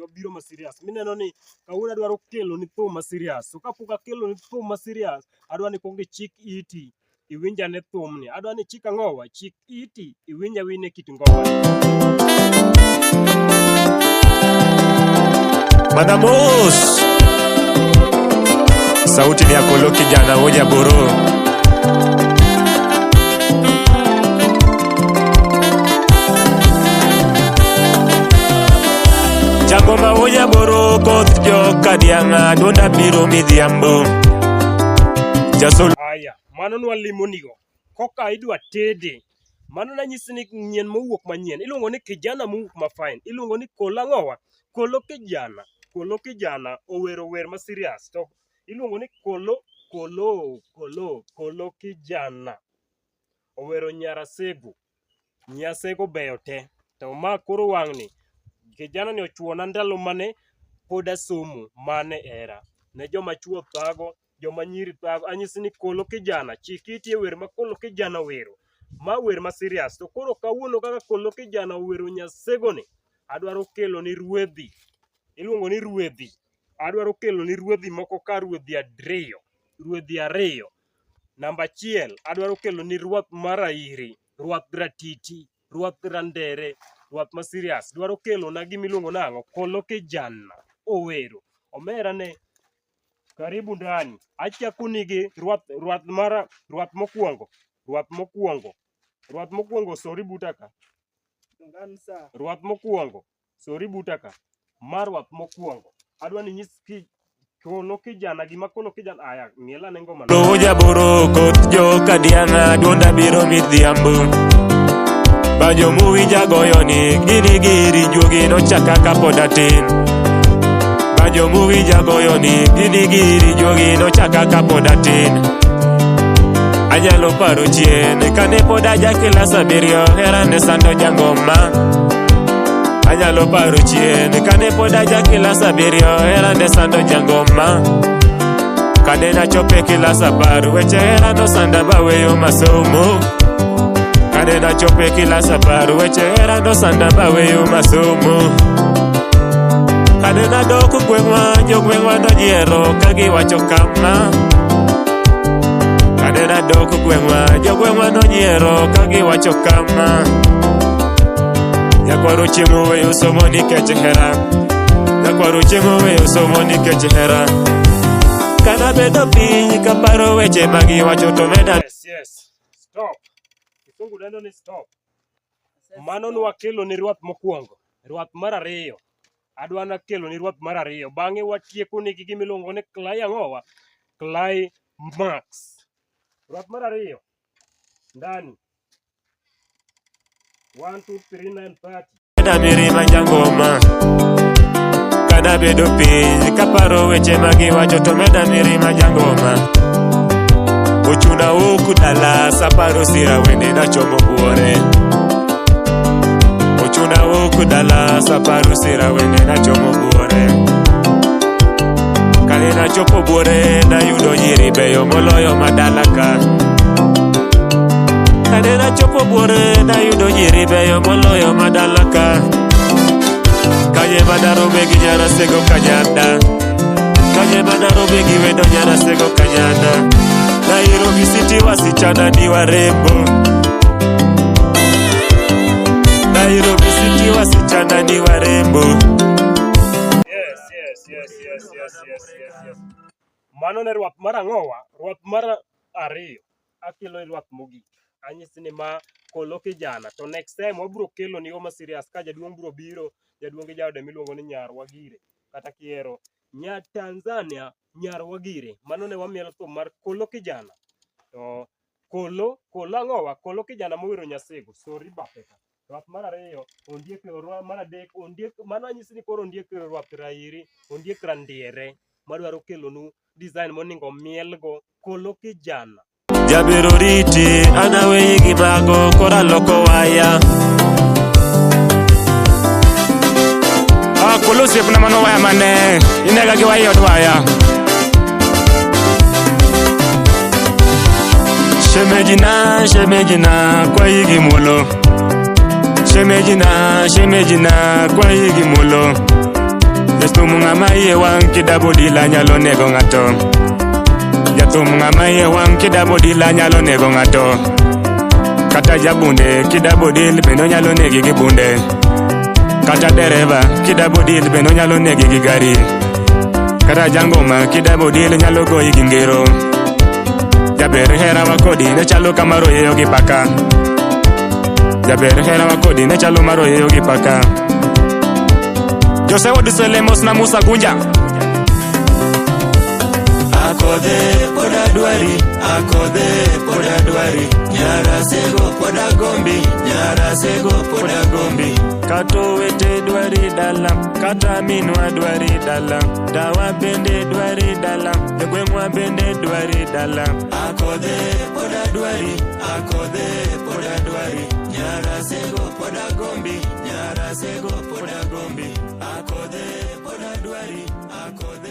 mabiro ma serious. Mineno ni kawuono adwaro kelo ni thum ma serious. To kapok akelo ni thum ma serious, adwa ni kuong ichik iti iwinj ane thumni. Adwa ni ichik ang'owa, chik iti iwinj awine kit ngoma. Madamos. Sauti ni ya Kolo kijana hoja boro. Jagoma hoja boro koth joka dianga donda biro midhiambo. Jasol Aya, mano nwalimonigo. Koka idwa tede. Mano nanyisi ni nyien mowuok manyien. Iluongo ni kijana mowuok ma fine. Iluongo ni Kolo ang'owa? Kolo kijana. Kolo kijana owero wer ma serious. To iluongo ni Kolo, Kolo, Kolo, Kolo kijana. Owero Nyarasego. Nyasego beyo te. To ma koro wang'ni, kijana ni ochuona ndalo mane pod asomo mane era. Ne joma chuo thago, joma nyiri thago. Anyisi ni Kolo kijana, chik iti e wer ma Kolo kijana owero. Ma wer ma serious. To koro kawuono kaka Kolo kijana owero Nyasego ni, adwaro kelo ni ruedhi. Iluongo ni ruedhi. Adwaro kelo ni ruedhi moko ka ruedhi adriyo. Ruedhi ariyo. Namba achiel, adwaro kelo ni ruath mar airi, ruath ratiti, ruath randere, ruath ma serious. Dwaro kelo na gima iluongo nang'o? Kolo kijana owero. Omera ne karibu ndani. Achako nigi ruath, ruath mar ruath mokwongo, ruath mokwongo, ruath mokwongo sori buta ka. Ruath mokwongo Sori buta ka. Ma rwath mokwongo. Adwa ni nyis ki kolo kijana gima kolo kijana aya miel ane ngoma no. Luja boro koth joka dianga duonda biro midhiambo. Banjo muwinja goyo ni gini giri juogi nochaka kapod atin. Banjo muwinja goyo ni gini giri juogi nochaka kapod atin. Anyalo paro chien kane pod aja kilas abiriyo hera ne sando jangoma. Anyalo paro chien kane pod aja kilas abiriyo hera ne sando jangoma. Kane nachopo e kilas apar weche hera nosanda baweyo masomo. Kane nachopo e kilas apar weche hera nosanda baweyo masomo. Kane nadok gweng'wa jogweng'wa nonyiero ka giwacho kama. Kane nadok gweng'wa jogweng'wa nonyiero ka giwacho kama. Nyakwaro chiemo weyo somo nikech hera. Nyakwaro chiemo weyo somo nikech hera. Kana bedo piny kaparo weche ma giwacho to meda Yes, yes. Stop. Kisungu dendo ni stop. Mano nwakelo ni rwath mokwongo. Rwath mar ariyo. Adwa nakelo ni rwath mar ariyo. Bang'e watieko nigi gima iluongo ni clay ang'owa? Climax. Rwath mar ariyo. Ndani. 1 2 3 9 30. Meda mirima jangoma. Kana bedo piny kaparo weche ma giwacho to meda mirima jangoma. Ochuna wuok dala saparo sira wende nachomo buore. Ochuna wuok dala saparo sira wende nachomo buore. Kane nachopo buore nayudo nyiri beyo moloyo madala ka. Kane nachopo buore nayudo nyiri beyo moloyo madala ka. Kanye manarome gi nyarasego kanyanda. Kanye manarome gi wendo nyarasego kanyanda. Nairobi City wasichana ni warembo. Nairobi City wasichana ni warembo. Yes, yes, yes, yes, yes, yes, yes, yes. Mano ne rwath mar ang'owa, rwath mar ariyo. Akelo e rwath mogik. Anyisi ni ma kolo kijana. To next time wabiro kelo ni ma serious ka jaduong' biro biro, jaduong' gi jaode miluongo ni Nyar Wagire. Kata kihero Nya Tanzania Nyar Wagire. Mano ne wamielo thum mar kolo kijana. To kolo, kolo ang'owa, kolo kijana mowero Nyasego. Sorry bathe ka. Rwath mar ariyo, ondiek rwath mar adek, ondiek mano anyisi ni koro ondiek rwath rairi, ondiek randiere madwaro kelonu design moningo mielgo kolo kijana. Jabiro riti anaweyi gi mago kora loko waya. Ah, kolo osiepna mano waya mane inega gi waya od waya. Shemejina, shemejina, kwayi gi muolo. Shemejina, shemejina, kwayi gi muolo. Jathum ng'ama iye wang' kidabo dila nyalo nego ng'ato. Jathum ng'ama iye wang' kidabo dila nyalo nego ng'ato. Kata jabunde kidabo dil bende onyalo negi gi bunde. Kata dereva kidabo dil bende onyalo negi gi gari. Kata jangoma kidabo dil nyalo goyi gi ngero. Jaber herawa kodi ne chalo kama royeyo gi paka. Jaber herawa kodi ne chalo ma royeyo gi paka. Jose Odusele mosna Musa Gunja. Akodhe pod adwari, akodhe pod adwari, nyarasego pod agombi, nyarasego pod agombi. Kata owete dwari dala, kata minwa dwari dala, dawa bende dwari dala, jogweng'wa bende dwari dala. Akodhe pod adwari, akodhe pod adwari, nyarasego pod agombi, nyarasego pod agombi. Akodhe pod adwari, akodhe.